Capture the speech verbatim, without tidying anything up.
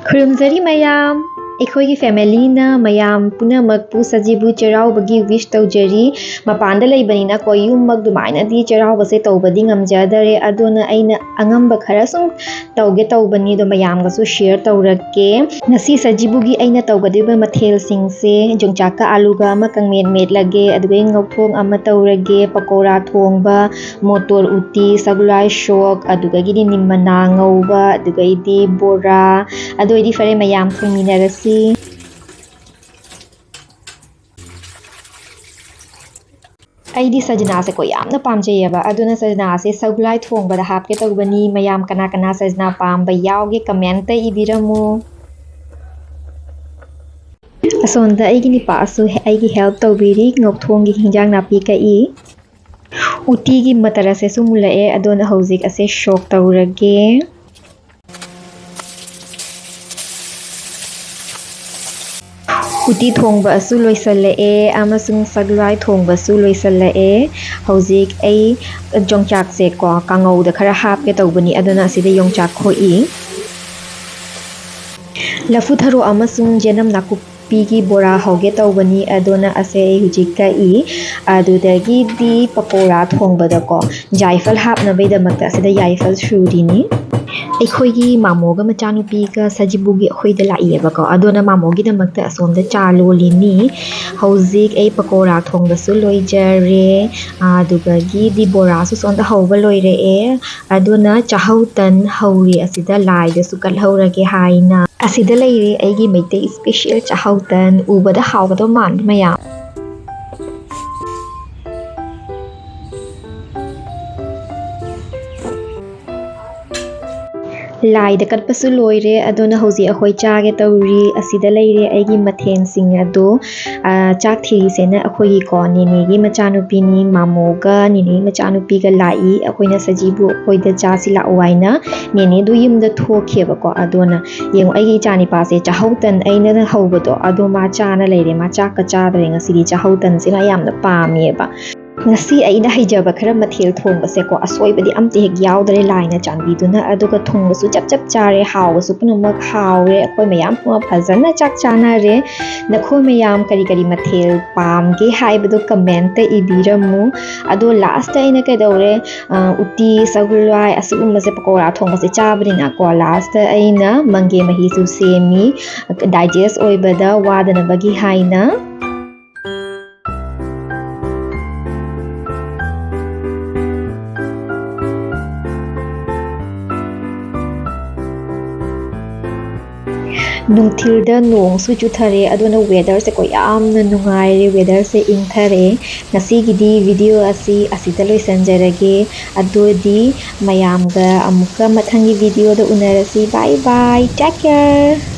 ꯈꯨꯔꯨꯝꯖꯔꯤ ꯃꯌꯥꯝ꯫ ꯑꯩꯈꯣꯏꯒꯤ ꯐꯦꯃꯤꯂꯤꯅ ꯃꯌꯥꯝ ꯄꯨꯝꯅꯃꯛꯄꯨ ꯁꯖꯤꯕꯨ ꯆꯩꯔꯥꯎꯕꯒꯤ ꯋꯤꯁ ꯇꯧꯖꯔꯤ꯫ ꯃꯄꯥꯟꯗ ꯂꯩꯕꯅꯤꯅꯀꯣ, ꯌꯨꯝꯃꯛ ꯑꯗꯨꯃꯥꯏꯅꯗꯤ ꯆꯩꯔꯥꯎꯕꯁꯦ ꯇꯧꯕꯗꯤ ꯉꯝꯖꯗꯔꯦ, ꯑꯗꯨꯅ ꯑꯩꯅ ꯑꯉꯝꯕ ꯈꯔ ꯁꯨꯝ ꯇꯧꯒꯦ ꯇꯧꯕꯅꯤ, ꯑꯗꯣ ꯃꯌꯥꯝꯒꯁꯨ ꯁꯤꯌꯔ ꯇꯧꯔꯛꯀꯦ꯫ ꯉꯁꯤ ꯁꯖꯤꯕꯨꯒꯤ ꯑꯩꯅ ꯇꯧꯒꯗꯧꯔꯤꯕ ꯃꯊꯦꯜꯁꯤꯡꯁꯦ ꯌꯣꯡꯆꯥꯛꯀ ꯑꯥꯂꯨꯒ ꯑꯃ ꯀꯪꯃꯦꯠ ꯃꯦꯠꯂꯒꯦ, ꯑꯗꯨꯒ ꯉꯧꯊꯣꯡ ꯑꯃ ꯇꯧꯔꯒꯦ, ꯄꯀꯧꯔꯥ ꯊꯣꯡꯕ, ꯃꯣꯇꯣꯔ ꯎꯇꯤ, ꯁꯒꯣꯜꯍꯋꯥꯏ ꯁꯣꯛ, ꯑꯗꯨꯗꯒꯤꯗꯤ ꯅꯤꯝ ꯃꯅꯥ ꯉꯧꯕ, ꯑꯗꯨꯗꯒꯤꯗꯤ ꯕꯣꯔꯥ꯫ ꯑꯗꯨ ꯑꯣꯏꯗꯤ ꯐꯔꯦ, ꯃꯌꯥꯝ ꯊꯣꯡꯃꯤꯟꯅꯔꯁꯤ꯫ ꯑꯩꯗꯤ ꯁꯖꯅꯥꯁꯦꯀꯣ ꯌꯥꯝꯅ ꯄꯥꯝꯖꯩꯌꯦꯕ, ꯑꯗꯨꯅ ꯁꯖꯅꯥꯁꯦ ꯁꯒꯣꯜꯍꯋꯥꯏ ꯊꯣꯡꯕꯗ ꯍꯥꯞꯀꯦ ꯇꯧꯕꯅꯤ꯫ ꯃꯌꯥꯝ ꯀꯅꯥ ꯀꯅꯥ ꯁꯖꯅꯥ ꯄꯥꯝꯕ ꯌꯥꯎꯒꯦ, ꯀꯃꯦꯟꯇ ꯏꯕꯤꯔꯝꯃꯨ꯫ ꯑꯁꯣꯝꯗ ꯑꯩꯒꯤ ꯅꯨꯄꯥꯁꯨ ꯑꯩꯒꯤ ꯍꯦꯜꯞ ꯇꯧꯕꯤꯔꯤ, ꯉꯧꯊꯣꯡꯒꯤ ꯍꯤꯟꯖꯥꯡ ꯅꯥꯄꯤ ꯀꯛꯏ꯫ ꯎꯇꯤꯒꯤ ꯃꯇꯔ ꯑꯁꯦꯁꯨ ꯃꯨꯜꯂꯛꯑꯦ, ꯑꯗꯨꯅ ꯍꯧꯖꯤꯛ ꯑꯁꯦ ꯁꯣꯛ ꯇꯧꯔꯒꯦ꯫ ꯎꯇꯤ ꯊꯣꯡꯕ ꯑꯁꯨ ꯂꯣꯏꯁꯤꯜꯂꯛꯑꯦ ꯑꯃꯁꯨꯡ ꯁꯒꯣꯜꯍꯋꯥꯏ ꯊꯣꯡꯕꯁꯨ ꯂꯣꯏꯁꯤꯜꯂꯛꯑꯦ꯫ ꯍꯧꯖꯤꯛ ꯑꯩ ꯌꯣꯡꯆꯥꯛꯁꯦꯀꯣ ꯀꯥꯡꯉꯧꯗ ꯈꯔ ꯍꯥꯞꯀꯦ ꯇꯧꯕꯅꯤ, ꯑꯗꯨꯅ ꯑꯁꯤꯗ ꯌꯣꯡꯆꯥꯛ ꯈꯣꯛꯏ꯫ ꯂꯐꯨ ꯊꯔꯣ ꯑꯃꯁꯨꯡ ꯌꯦꯅꯝ ꯅꯥꯀꯨꯞꯄꯤꯒꯤ ꯕꯣꯔꯥ ꯍꯧꯒꯦ ꯇꯧꯕꯅꯤ, ꯑꯗꯨꯅ ꯑꯁꯦ ꯑꯩ ꯍꯧꯖꯤꯛ ꯀꯛꯏ꯫ ꯑꯗꯨꯗꯒꯤꯗꯤ ꯄꯀꯧꯔꯥ ꯊꯣꯡꯕꯗꯀꯣ ꯖꯥꯏꯐꯜ ꯍꯥꯞꯅꯕꯒꯤꯗꯃꯛꯇ ꯑꯁꯤꯗ ꯌꯥꯏꯐꯜ ꯁꯨꯔꯤꯅꯤ꯫ ꯑꯩꯈꯣꯏꯒꯤ ꯃꯥꯃꯣꯒ ꯃꯆꯥꯅꯨꯄꯤꯒ ꯁꯖꯤꯕꯨꯒꯤ ꯑꯩꯈꯣꯏꯗ ꯂꯥꯛꯏꯌꯦꯕꯀꯣ, ꯑꯗꯨꯅ ꯃꯥꯃꯣꯒꯤꯗꯃꯛꯇ ꯑꯁꯣꯝꯗ ꯆꯥ ꯂꯣꯜꯂꯤꯅꯤ꯫ ꯍꯧꯖꯤꯛ ꯑꯩ ꯄꯀꯧꯔꯥ ꯊꯣꯡꯕꯁꯨ ꯂꯣꯏꯖꯔꯦ, ꯑꯗꯨꯗꯒꯤꯗꯤ ꯕꯣꯔꯥꯁꯨ ꯁꯣꯝꯗ ꯍꯧꯕ ꯂꯣꯏꯔꯛꯑꯦ꯫ ꯑꯗꯨꯅ ꯆꯥꯍꯧ ꯇꯟ ꯍꯧꯔꯤ ꯑꯁꯤꯗ ꯂꯥꯏꯗꯁꯨ ꯀꯠꯍꯧꯔꯒꯦ ꯍꯥꯏꯅ꯫ ꯑꯁꯤꯗ ꯂꯩꯔꯦ ꯑꯩꯒꯤ ꯃꯩꯇꯩ ꯏꯁꯄꯦꯁꯦꯜ ꯆꯥꯍꯧ ꯇꯟ, ꯎꯕꯗ ꯍꯥꯎꯒꯗꯧ ꯃꯥꯟꯕ ꯃꯌꯥꯝ꯫ ꯂꯥꯏꯗ ꯀꯠꯄꯁꯨ ꯂꯣꯏꯔꯦ, ꯑꯗꯨꯅ ꯍꯧꯖꯤꯛ ꯑꯩꯈꯣꯏ ꯆꯥꯒꯦ ꯇꯧꯔꯤ꯫ ꯑꯁꯤꯗ ꯂꯩꯔꯦ ꯑꯩꯒꯤ ꯃꯊꯦꯜꯁꯤꯡ ꯑꯗꯣ꯫ ꯑ, ꯆꯥꯛ ꯊꯤꯔꯤꯁꯦꯅ ꯑꯩꯈꯣꯏꯒꯤꯀꯣ ꯅꯦꯅꯦꯒꯤ ꯃꯆꯥꯅꯨꯄꯤꯅꯤ, ꯃꯥꯃꯣꯒ ꯅꯦꯅꯦꯒꯤ ꯃꯆꯥꯅꯨꯄꯤꯒ ꯂꯥꯛꯏ꯫ ꯑꯩꯈꯣꯏꯅ ꯁꯖꯤꯕꯨ ꯑꯩꯈꯣꯏꯗ ꯆꯥꯁꯤ ꯂꯥꯛꯑꯣ ꯍꯥꯏꯅ ꯅꯦꯅꯦꯗꯣ ꯌꯨꯝꯗ ꯊꯣꯛꯈꯤꯕꯀꯣ꯫ ꯑꯗꯨꯅ ꯌꯦꯡꯉꯣ, ꯑꯩꯒꯤ ꯏꯆꯥꯅꯤꯄꯥꯁꯦ ꯆꯥꯍꯧ ꯇꯟ ꯑꯩꯅ ꯍꯧꯕꯗꯣ ꯑꯗꯣ ꯃꯥ ꯆꯥꯅ ꯂꯩꯔꯦ, ꯃꯥ ꯆꯥꯛꯀ ꯆꯥꯗ꯭ꯔꯦ꯫ ꯉꯁꯤꯗꯤ ꯆꯥꯍꯧ ꯇꯟꯁꯦ ꯃꯥ ꯌꯥꯝꯅ ꯄꯥꯝꯃꯦꯕ꯫ ꯉꯁꯤ ꯑꯩꯅ ꯍꯩꯖꯕ ꯈꯔ ꯃꯊꯦꯜ ꯊꯣꯡꯕꯁꯦꯀꯣ, ꯑꯁꯣꯏꯕꯗꯤ ꯑꯝꯇ ꯍꯦꯛ ꯌꯥꯎꯗ꯭ꯔꯦ ꯂꯥꯏꯅ ꯆꯥꯟꯕꯤꯗꯨꯅ꯫ ꯑꯗꯨꯒ ꯊꯨꯝꯒꯁꯨ ꯆꯞ ꯆꯞ ꯆꯥꯔꯦ, ꯍꯥꯎꯕꯁꯨ ꯄꯨꯝꯅꯃꯛ ꯍꯥꯎꯔꯦ꯫ ꯑꯩꯈꯣꯏ ꯃꯌꯥꯝ ꯄꯨꯝꯅꯃꯛ ꯐꯖꯅ ꯆꯥꯛ ꯆꯥꯅꯔꯦ꯫ ꯅꯈꯣꯏ ꯃꯌꯥꯝ ꯀꯔꯤ ꯀꯔꯤ ꯃꯊꯦꯜ ꯄꯥꯝꯒꯦ ꯍꯥꯏꯕꯗꯣ comment ꯏꯕꯤꯔꯝꯃꯨ꯫ ꯑꯗꯣ last ꯑꯩꯅ ꯀꯩꯗꯧꯔꯦ, ꯑ, ꯎꯇꯤ, ꯁꯒꯣꯜ ꯍꯋꯥꯏ ꯑꯁꯤꯒꯨꯝꯕꯁꯦ ꯄꯀꯧꯔꯥ ꯊꯣꯡꯕꯁꯦ ꯆꯥꯕꯅꯤꯅꯀꯣ, last ꯑꯩꯅ ꯃꯪꯒꯦ ꯃꯍꯤꯁꯨ ꯁꯦꯝꯃꯤ, digest ꯑꯣꯏꯕꯗ ꯋꯥꯗꯅꯕꯒꯤ ꯍꯥꯏꯅ꯫ ꯅꯨꯡꯊꯤꯜꯗ ꯅꯣꯡꯁꯨ ꯆꯨꯊꯔꯦ, ꯑꯗꯨꯅ weatherꯁꯦꯀꯣ ꯌꯥꯝꯅ ꯅꯨꯡꯉꯥꯏꯔꯦ, weatherꯁꯦ ꯏꯪꯊꯔꯦ꯫ ꯉꯁꯤꯒꯤꯗꯤ video ꯑꯁꯤ ꯑꯁꯤꯗ ꯂꯣꯏꯁꯤꯟꯖꯔꯒꯦ꯫ ꯑꯗꯨꯗꯤ ꯃꯌꯥꯝꯒ ꯑꯃꯨꯛꯀ ꯃꯊꯪꯒꯤ videoꯗ ꯎꯅꯔꯁꯤ꯫ Bye bye, take care꯫